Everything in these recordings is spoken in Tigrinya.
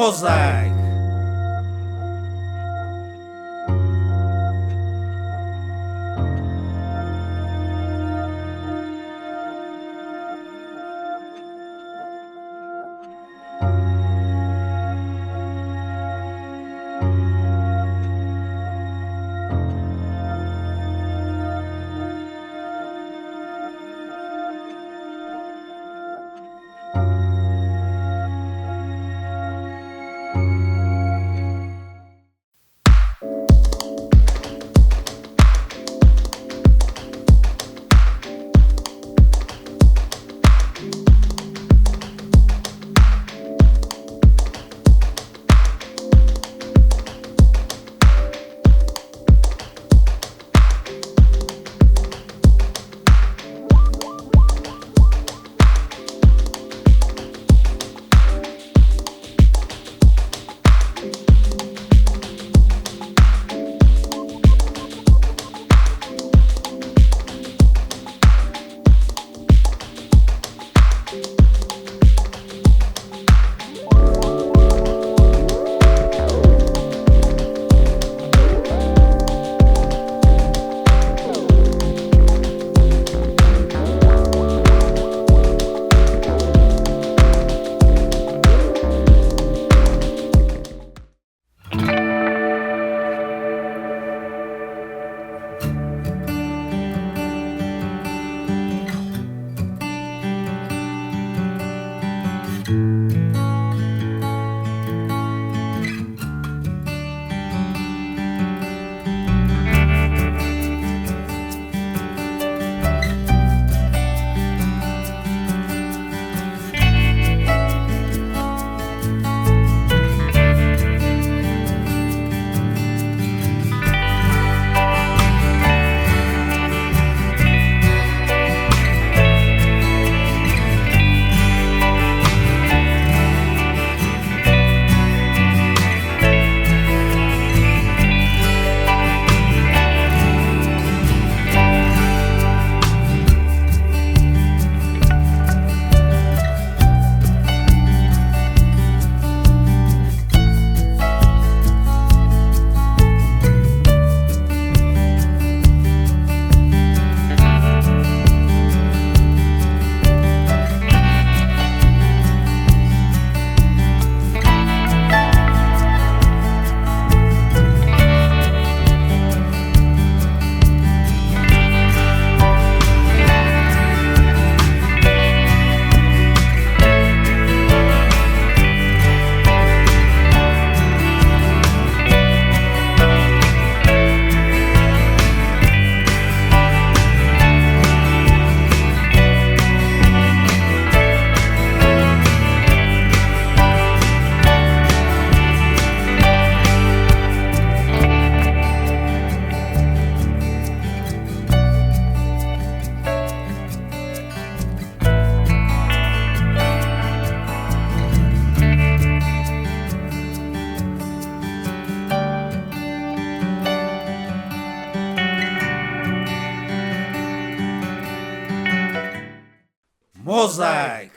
Mosaic. Mosaic.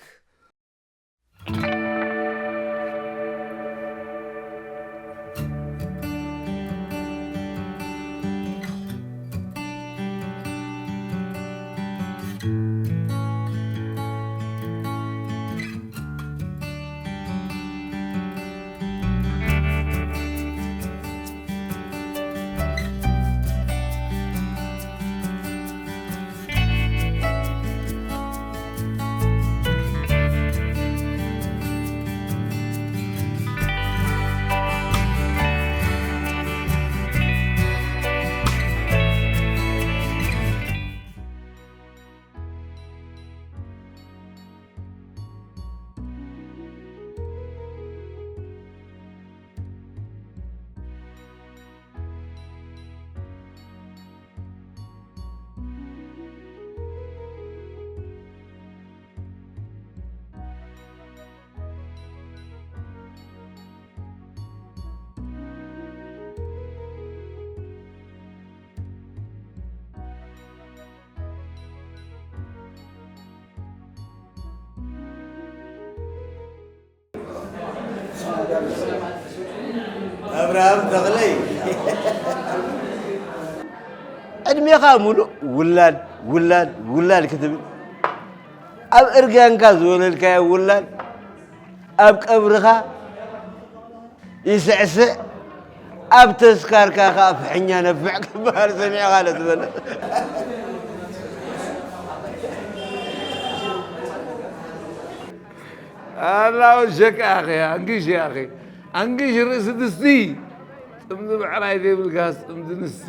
ኣብርሃም ተኽለይ። ዕድሜኻ ሙሉእ ውላድ፣ ውላድ፣ ውላድ ክትብል፣ ኣብ እርጋንካ ዝወለድካዮ ውላድ ኣብ ቀብርኻ ይስዕስዕ፣ ኣብ ተስካርካ ኸኣ ፍሕኛ ነፍዕ ክበሃል ሰሚዕኻ ዶ ትፈልጥ? ኣላ ወሸካ ኣኺ፣ ኣንግሽ ኣኺ፣ ኣንግሽ ርእሲ ድስቲ፣ ጥምዚ ብዕራይ ዘይብልካስ ጥምዚ ንስቲ።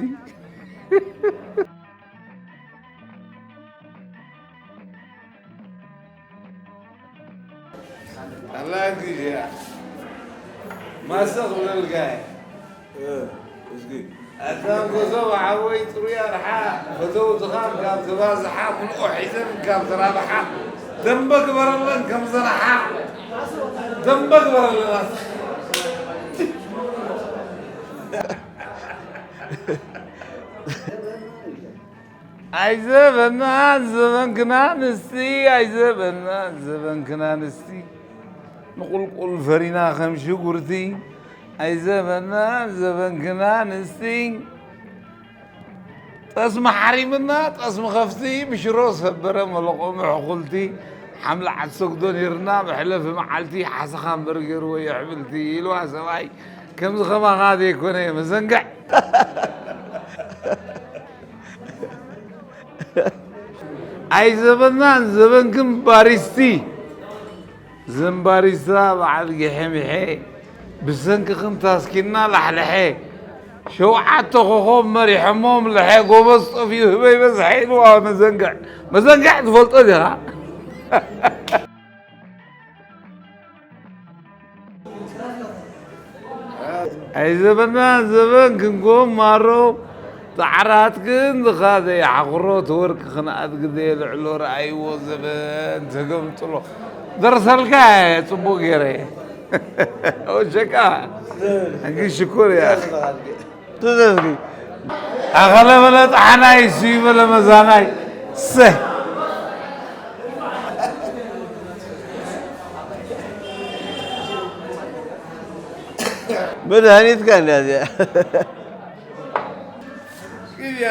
ኣላ ግዜ ማሰኽ ብለልካ እየ። እ፣ እስኪ። ኣታ ጎሶ ብሓወይ ጥሩይ ኣርሓ፣ ፈተውትኻ ካብ ተባዝሓ፣ ምልኦ ሒዘን ካብ ተራብሓ፣ ደምበ ግበረለን ከም ዘርሓ፣ ደምበ ግበረለን ኣስኪ። ኣይዘበናን ዘበንክና ንስቲ፣ ኣይዘበናን ዘበንክና ንስቲ፣ ንቁልቁል ፈሪና ከም ሽጉርቲ። ኣይዘበናን ዘበንክና ንስቲ፣ ጠስሚ ሓሪምና ጠስሚ ከፍቲ፣ ብሽሮ ሰበረ መለቆ ምሕኩልቲ፣ ሓምሊ ዓድ ሰግዶ ነይርና መሕለፊ መዓልቲ፣ ሓሰኻ እምበር ገይርዎ የሕምልቲ፣ ኢልዋ ሰብኣይ። ከምዚ ከማኻ ዘይኮነ መዘንግዕ። ኣይዘበናን ዘበንክን ባሪስቲ፣ ዘን ባሪስታ በዓል ጊሐ ሚሐ፣ ብሰንክኽን ታስኪና ላሕለሐ። ሸውዓተ ኮኾብ መሪሖሞም ለሐ፣ ጎበዝ ጠፊኡ ህበይ በዝሐ ኢልዋ መዘንግዕ። መዘንግዕ ትፈልጦ ዲኻ? ኣይ ዘበና ዘበን ክንጎም ማሮ፣ ጻዕራትክን ዝኻ ዘይሓኽሮ፣ ተወርቂ ክንኣት ግዜ ልዕሎ ረኣይዎ ዘበን ተገምጥሎ። ደርሰልካ እየ ጽቡቕ ገይረ። ወሸካ፣ ሕጊ ሽኩር እያ። ትዘዝጊ። ኣኸለ በለ ጣሕናይ፣ ስዩ በለ መዛናይ። ሰ። መድሃኒትካ እንዳ እዚኣ። ግያ።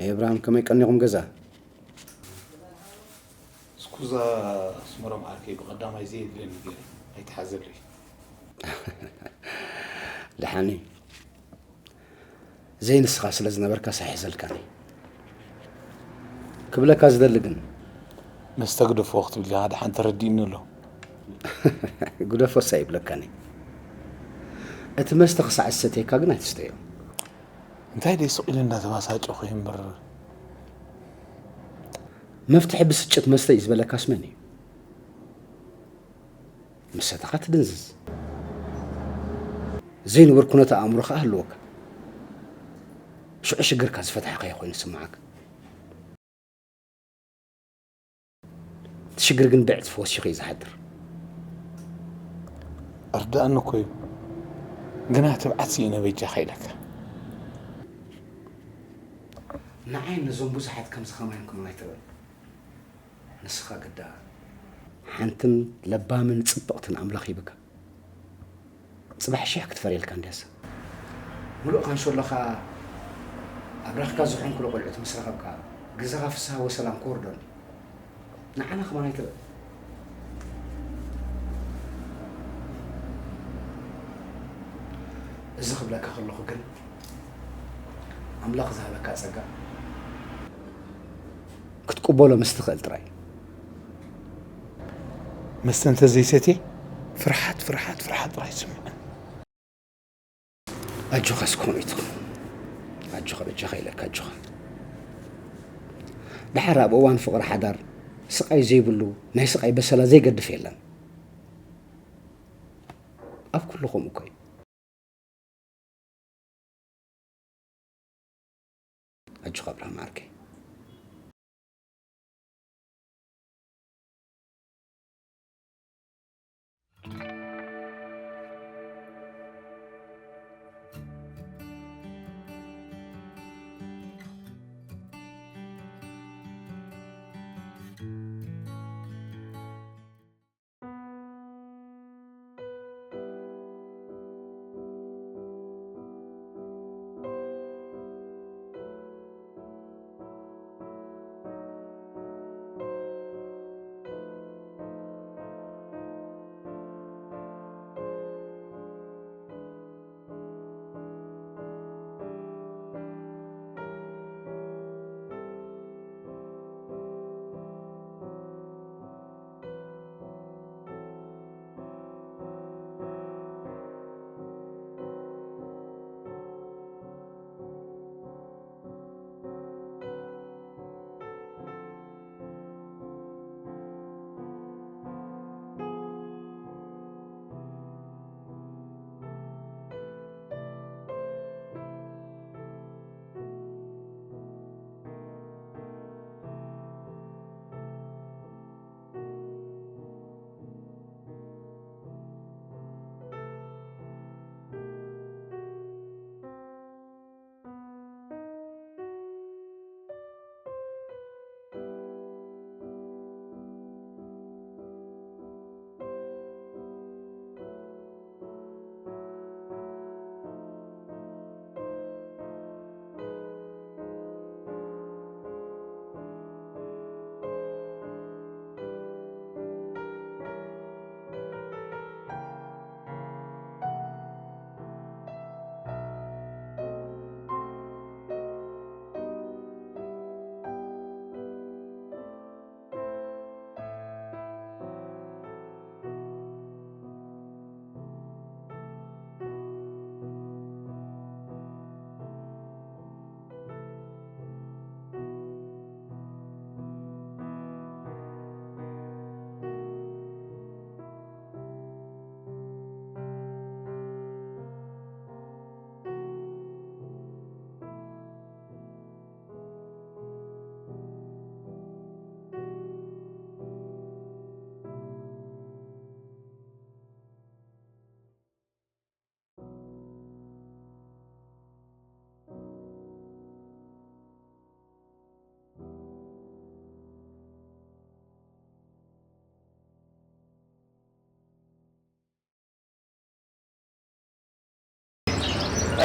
ኤብራም፣ ከመይ ቀኒኹም ገዛ? ስኩዛ ኣስመሮም ዓርከይ፣ ብቐዳማይ ዘየድልየኒ ገይረ ኣይትሓዘለይ። ደሓን እዩ። ዘይንስኻ ስለ ዝነበርካ ሳይሕዘልካኒ። ክብለካ ዝደሊ ግን፣ መስተ ግደፎ ክትብል ኢኻ፣ ደሓን ተረዲእኒ ኣሎ። ግደፎስ ኣይብለካን እየ። እቲ መስተ ክሳዕ ዝሰትየካ ግን ኣይትስተዮ። እንታይ ደይ ስቕ ኢለ እንዳተባሳጨኹ እየ እምበር። መፍትሒ ብስጭት መስተ እዩ ዝበለካስ መን እዩ? ምስ ሰተኻ ትድንዝዝ። ዘይንቡር ኩነተ ኣእምሮ ከኣ ህልወካ። ሽዑ ሽግርካ ዝፈታሕካዮ ኮይኑ ይስምዓካ። እቲ ሽግር ግን ብዕጽፊ ወሲኹ እዩ ዝሓድር። ኣርድኣኒ እኮ እዩ። ግና ትብዓት ስኢነ በጃኻ ኢለካ። ንዓይን ነዞም ብዙሓት ከምዚ ከማይን ክሙን ኣይትበል። ንስኻ ግዳ ሓንትን ለባምን ጽብቕትን ኣምላኽ ሂብካ። ጽባሕ ሽሕ ክትፈርየልካ እንድያስ። ምሉእ ካንሸሎኻ ኣብራኽካ ዝኾንኩሉ ቆልዑት ምስ ረኸብካ፣ ግዘኻ ፍስሃ ወሰላም ክወርዶ እንድዩ። ንዓና ከማን ኣይትበል። እዚ ክብለካ ከለኹ ግን፣ ኣምላኽ ዝሃበካ ጸጋ ክትቅበሎ ምስ ትኽእል ጥራይ። መስተ እንተ ዘይሰትየ፣ ፍርሓት፣ ፍርሓት፣ ፍርሓት ጥራይ ይስምዐኒ። ኣጆኻ እስከ ኮኑ ይትኹን። ኣጆኻ በጃኻ ኢለካ ኣጆኻ። ደሓር ኣብ እዋን ፍቕሪ ሓዳር ስቓይ ዘይብሉ ናይ ስቓይ በሰላ ዘይገድፍ የለን። ኣብ ኩሉ ከምኡ እኮ እዩ። ኣጆኻ ኣብርሃም ዓርከይ።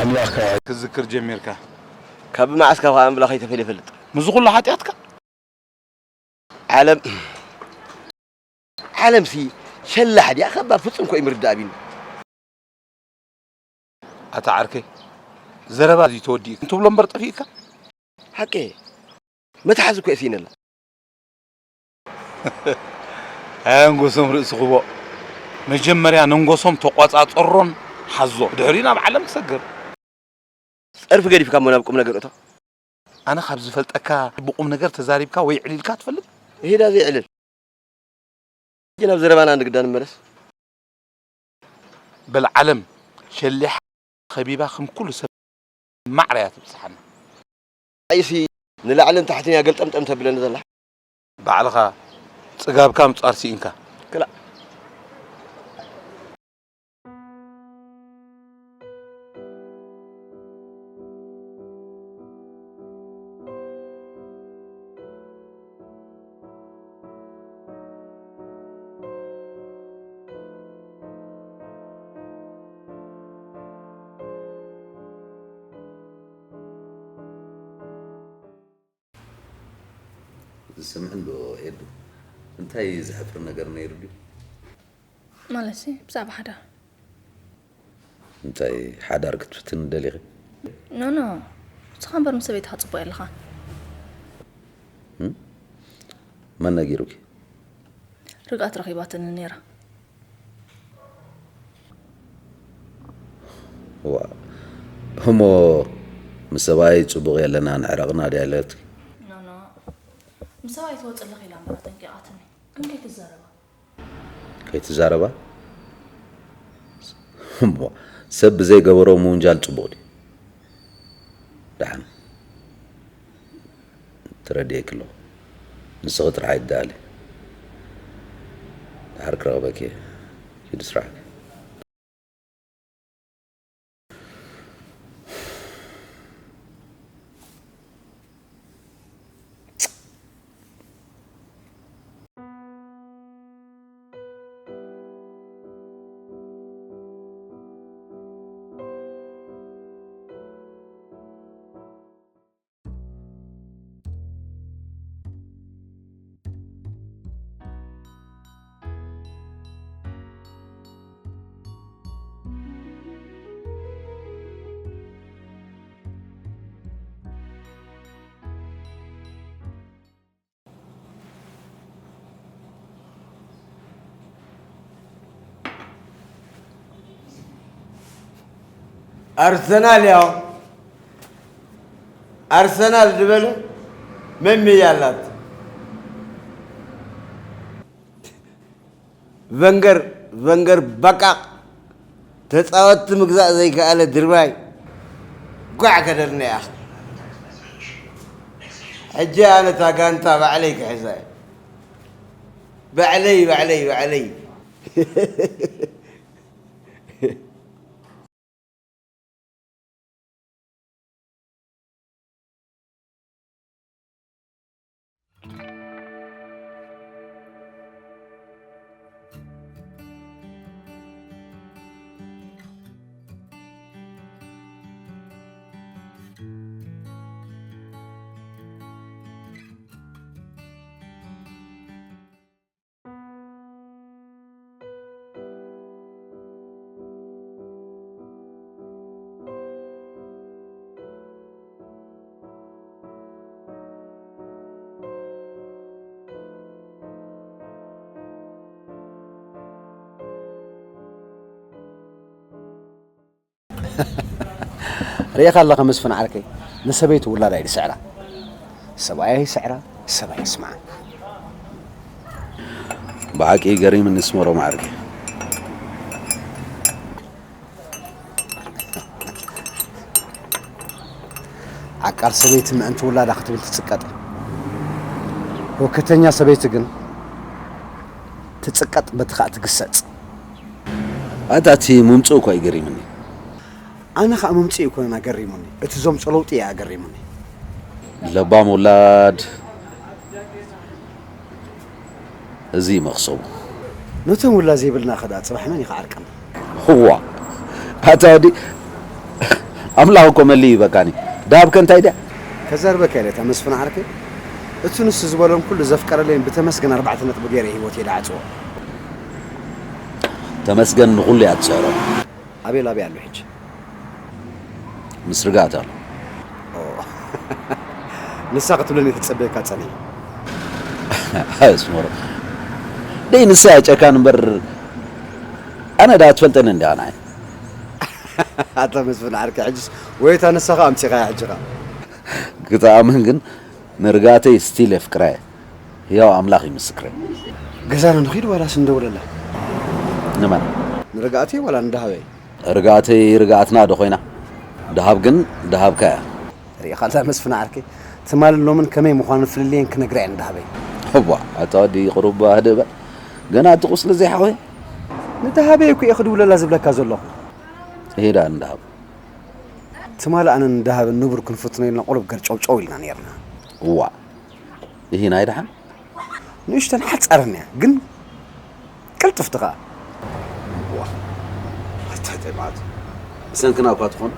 ኣምላኽካ ክትዝክር ጀሚርካ? ካብ መዓስ ካብ ኣምላኸይ ተፈልየ እፈልጥ? ምስዚ ኩሉ ሓጢኣትካ? ዓለም፣ ዓለምሲ ሸላሕ ድያ? ከባ ፍጹም እኮ እዩ ምርዳእ ኣቢኒ። ኣታ ዓርከይ፣ ዘረባ እዚ ተወዲኡ እንትብሎ እምበር ጠፊእካ? ሓቂ፣ መትሓዚ እኮ እየ ስኢነላ። ኣንጎሶም ርእሲ ክቦ። መጀመርያ ነንጎሶም ተቋጻጸሮን ሓዞ፣ ድሕሪኡ ናብ ዓለም ትሰግር። ጸርፊ ገዲፍካ እሞ ናብ ቁም ነገር እቶ። ኣነ ካብ ዝፈልጠካ ብቁም ነገር ተዛሪብካ ወይ ዕሊልካ ትፈልጥ? ይሄዳ ዘይዕልል። ሕጂ ናብ ዘረባና ንግዳ ንመለስ። በል ዓለም ሸሊሓ ከቢባ ከም ኩሉ ሰብ ማዕረ እያ ትብጽሓና። ኣይሲ ንላዕልን ታሕትን እያ ገልጠምጠም ተብለኒ ዘላ። ባዕልኻ ጽጋብካ ምጻር ስኢንካ። ክላእ። ዝስምዕ እንዶ ኤዱ፣ እንታይ ዘሕፍር ነገር ነይሩ ድዩ? ማለትሲ ብዛዕባ ሓዳር። እንታይ ሓዳር ክትፍትን ደሊኺ? ኖ፣ ኖ፣ ንስኻ እምበር ምስ ሰበይትኻ ጽቡቕ የለኻ። እም? መን ነጊሩኪ? ርግኣት ረኺባትኒ ነይራ። ዋ፣ እሞ ምስ ሰብኣይ ጽቡቕ የለናን ዕረቕና ድያ ኢለትኪ? ኖ፣ ኖ፣ ምስ ሰብኣይ ትወጽእ ኣለኺ ኢላ እምበር ኣጠንቂቓትኒ። ግን ከይትዛረባ። ከይትዛረባ? እሞ ሰብ ብዘይገበሮ ምውንጃል ጽቡቕ ድዩ? ደሓን። ረድኤኪ ኣለኹ። ንስኺ ጥራሕ ኣይትደኣሊ። ድሓር ክረኽበኪ እየ። ኪዲ ስራሕኪ። ኣርሰናል ያው ኣርሰናል ዝበለ መምያ ኣላት። ቨንገር ቨንገር በቃ ተጻወትቲ ምግዛእ ዘይከኣለ ድርባይ ጓዕ ከደልና እያ። ሕጂ ኣነ እታ ጋንታ ባዕለይ ክሕዛ እየ። ባዕለይ ባዕለይ ባዕለይ። ርኢኻ ኣለኻ መስፍን ዓርከይ፣ ንሰበይቲ ውላዳ እዩ ዝስዕራ። ሰብኣያ ይስዕራ፣ ሰብኣይ ይስምዓ። ብሓቂ ገሪምኒ ስመሮም ዓርከይ። ዓቃር ሰበይቲ ምእንቲ ውላዳ ክትብል ትጽቀጥ። ወከተኛ ሰበይቲ ግን ትጽቀጥ፣ በቲ ኸኣ ትግሰጽ። ኣታ እቲ ምምጽኡ እኳ እዩ ገሪምኒ። ኣነ ኸኣ ምምጽኡ ኣይኮነን ኣገሪሙኒ፣ እቲ ዘምጾ ለውጢ እዩ ኣገሪሙኒ። ለባም ውላድ፣ እዚ እዩ መኽሰቡ። ነቶም ውላድ ዘይብልና ኸ ደኣ ጽባሕ መን እዩ ክዓርቀና? እዋ፣ ኣታ ወዲ፣ ኣምላኽ እኮ መሊኡ ይበካኒ። ደሃብ ከ እንታይ ድያ? ከዛርበካ ኢለ እታ መስፍን ዓርከይ፣ እቲ ንሱ ዝበሎም ኩሉ ዘፍቀረለይን ብተመስገን ኣርባዕተ ነጥቢ ገይረ ህይወተይ ደዓጽዎ። ተመስገን ንኹሉ እያ ትስዕሮ። ኣቤል ኣበይ ኣሎ ሕጂ? ምስ ርግኣት ኣሎ። ኦ። ንሳ ክትብለኒ ተጸበየካ ጸኒሐ። ኣስመሮ። ደይ ንሳ እያ ጨካን እምበር ኣነ ደኣ ትፈልጠኒ እንዲያ ንዓይ። ኣታ መስፍን ዓርከይ ሕጅስ ወይ እታ ንሳኻ ኣምጺኻያ ሕጂ ኸኣ። ክትኣምን ግን ንርግኣተይ ስቲል የፍቅራ እየ። ህያው ኣምላኽ እዩ ምስክረይ። ገዛና ንኺድ ዋላስ እንደውለላ? ንመን? ንርግኣተይ ዋላ ንደሃበይ? ርግኣተይ ርግኣትና ዶ ኮይና? ደሃብ ግን ደሃብካ እያ። ርኢኻ ኣላ መስፍን ዓርከይ፣ ትማልን ሎምን ከመይ ምዃኑ ፍልልየን ክነግራ እየ ንደሃበይ። እዋ፣ ኣታ ወዲ ቁሩብ ህድእ በል። ገና እቲ ቁስሊ ዘይሓወየ። ንደሃበይ እኮ እየ ክድውለላ ዝብለካ ዘለኹ። እሄ ደኣ ንደሃብ። ትማሊ ኣነ ንደሃብን ንቡር ክንፍትኖ ኢልና ቁሩብ ገርጨውጨው ኢልና ነይርና። እዋ፣ እሂ ናይ ደሓን? ንእሽተን ሓጻርን እያ፣ ግን ቅልጥፍቲ ኸኣ። ዋ፣ ኣታ እንታይ መዓት። ብሰንክና እኳ ትኾን።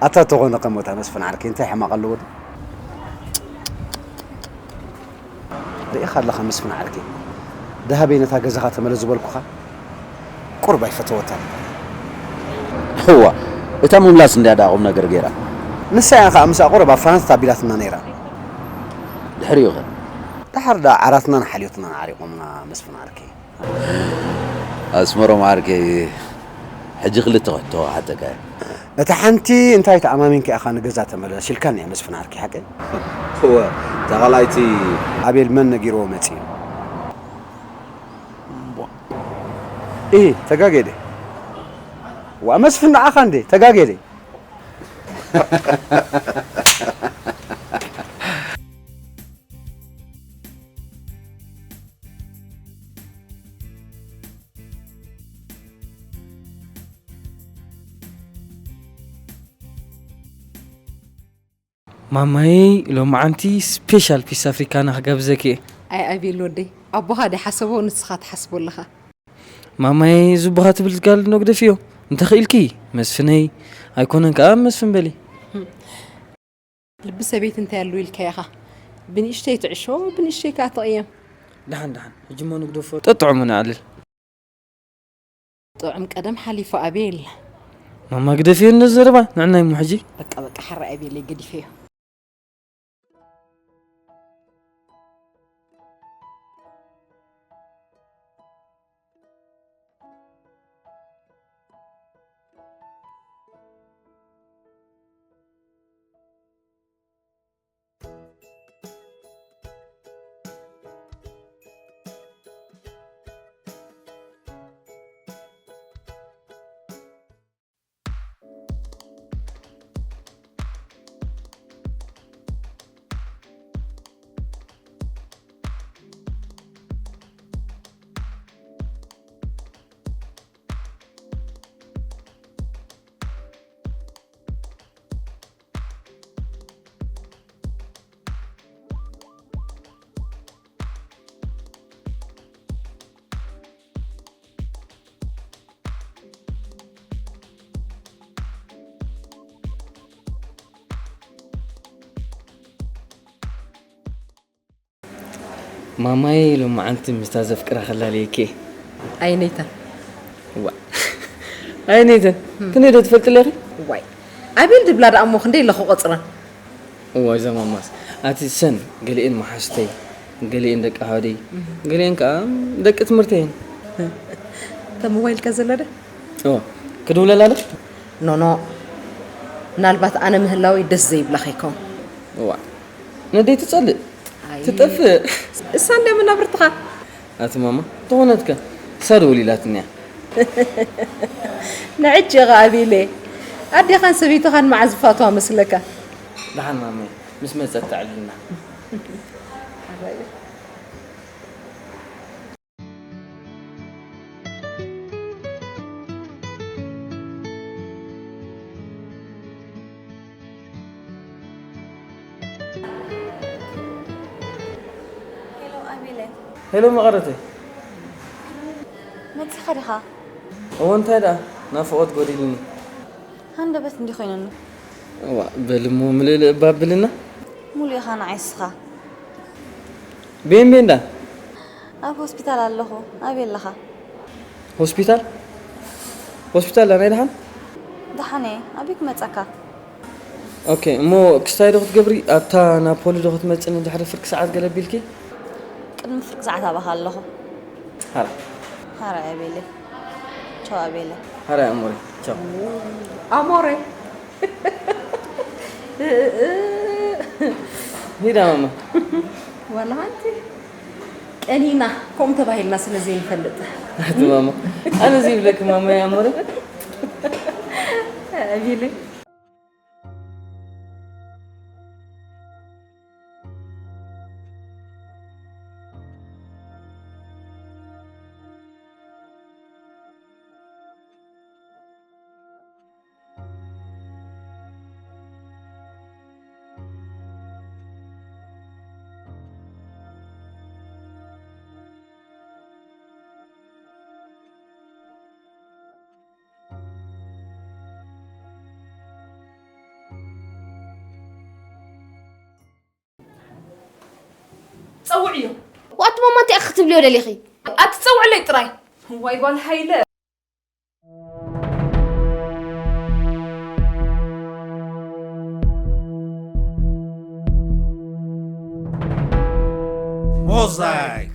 ኣታ ተኾነ ከሞታ መስፍን ዓርከይ፣ እንታይ ሕማቕ ኣለዎ ድዩ? ርኢኻ ኣለኻ መስፍን ዓርከይ፣ ደሃበይ ነታ ገዛኻ ተመለስ ዝበልኩኻ ቁሩብ ኣይፈተወታን። እዋ፣ እታ ምምላስ እንድያ ደኣ ቁም ነገር ገይራ። ንሳ እያ ኸኣ ምስኣ ቁሩብ ኣብ ፍራንስ ኣቢላትና ነይራ። ድሕሪኡ ኸ? ደሓር ደኣ ዓራትናን ሓልዮትናን ዓሪቖምና መስፍን ዓርከይ። ኣስመሮም ዓርከይ፣ ሕጂ ክልተ ሕቶ ክሓተካ እየ። እታ ሓንቲ እንታይ ተኣማሚንካ ኢኻ ንገዛ ተመለስ ኢልካኒ እያ መስፍን ዓርከይ፣ ሓቀይ? እወ፣ እታ ካልኣይቲ ኣቤል መን ነጊርዎ መጺኡ? እምቧ። ኢሂ፣ ተጋጌደ። ዋ መስፍን ንዓኻ እንዴ፣ ተጋጌደ። ማማይ፣ ሎማዓንቲ ስፔሻል ፒስ ኣፍሪካና ክጋብዘኪ እየ። ኣይ ኣቤል ወደይ፣ ኣቦኻ ደይ ሓሰቦ ንስኻ ትሓስቦ ኣለኻ። ማማይ፣ ዝቡኻ ትብል ጋል ነግደፍዮ። እንተኽኢልኪ መስፍነይ፣ ኣይኮነን ከኣ መስፍን በሊ። ልቢ ሰበይቲ እንታይ ኣሎ ኢልካ ኢኻ? ብንእሽተይ ትዕሾ፣ ብንእሽተይ ከኣ ትቕየም። ደሓን ደሓን፣ ሕጂ እሞ ንግደፎ። ጠጥዑሙ ንዓልል። ጥዑም ቀደም ሓሊፉ ኣቤል። ማማ ግደፍዮ እንዶ ዘረባ፣ ንዕናይ እሞ ሕጂ። በቃ በቃ፣ ሓራይ ኣቤለይ ገዲፈዮ። ማማይ ሎማዓንቲ ምስታ ዘፍቅራ ከላለየኪ። ኣይነይታ። ዋ። ኣይነይተ። ክንደይ ዶ ትፈልጢ ኣለኺ? ዋይ። ኣቤል ድብላ ደኣ እሞ ክንደይ ኣለኹ ቆጽረን? እዋ፣ እዛ ማማስ። ኣቲ ሰን፣ ገሊኤን መሓዝተይ፣ ገሊኤን ደቂ ሃደይ፣ ገሊኤን ከኣ ደቂ ትምህርተይ እየን። እታ ሞባይልካ ዘላ ዶ? እዎ፣ ክድውለላ ዶ? ኖ፣ ኖ። ምናልባት ኣነ ምህላወይ ደስ ዘይብላ ከይከውን። እዋ፣ ነደይ ትጸልእ፣ ኣይ። ትጠፍእ። እሳ እንደ መናብርትኻ። ኣቲ ማማ፣ ተኾነትከ? እሳ ደውል ኢላትኒ እያ። ንዕጭ ኢኻ ኣቢለ። ኣዴኻን ሰበይትኻን መዓዝ ዝፋትዋ መስለካ? ደሓን ማመይ፣ ምስ መጸት ተዕልልና። ሄሎ ኣቤለይ። ሄሎ መቐረተይ። መጺኻ ዲኻ? እወ እንታይ ደኣ ናፍቖት ጎዲሉኒ። ሃንደበት እንዲ ኮይኑኒ። እዋ በልሞ ምልእልእ እባ ኣብልና። ሙሉእ ኢኻ ንዓይ እስኻ። ቤን ቤን ዳ? ኣብ ሆስፒታል ኣለኹ። ኣበይ ኣለኻ? ሆስፒታል? ሆስፒታል ዳ ናይ ደሓን? ደሓን እየ። ኣበይ ክመጸካ? ኦኬ፣ እሞ ክስታይ ዶ ክትገብሪ? ኣብታ ናፖሊ ዶ ክትመጽኒ ድሕሪ ፍርቂ ሰዓት ገለ ቢልኪ? ቅድሚ ፍርቂ ሰዓት ኣባኻ ኣለኹ። ሃራ። ሃራ ኣቤለ። ቻው ኣቤለ። ሃራ ኣሞሬ። ቻው። ኣሞሬ። ሂዳ ማማ። ዋላ ሓንቲ ቀኒና ከምኡ ተባሂልና ስለ ዘይንፈልጥ። ኣቲ ማማ፣ ኣነ ዘይብለኪ ማማ እያ ኣሞሬ። ኣቢለይ። ጸውዕዮ። ዋት ማማ እንታይ ክትብልዮ ደሊኺ? ኣትጸውዕለይ ጥራይ። ዋይ ጓል ሃይለ። ሞዛይክ።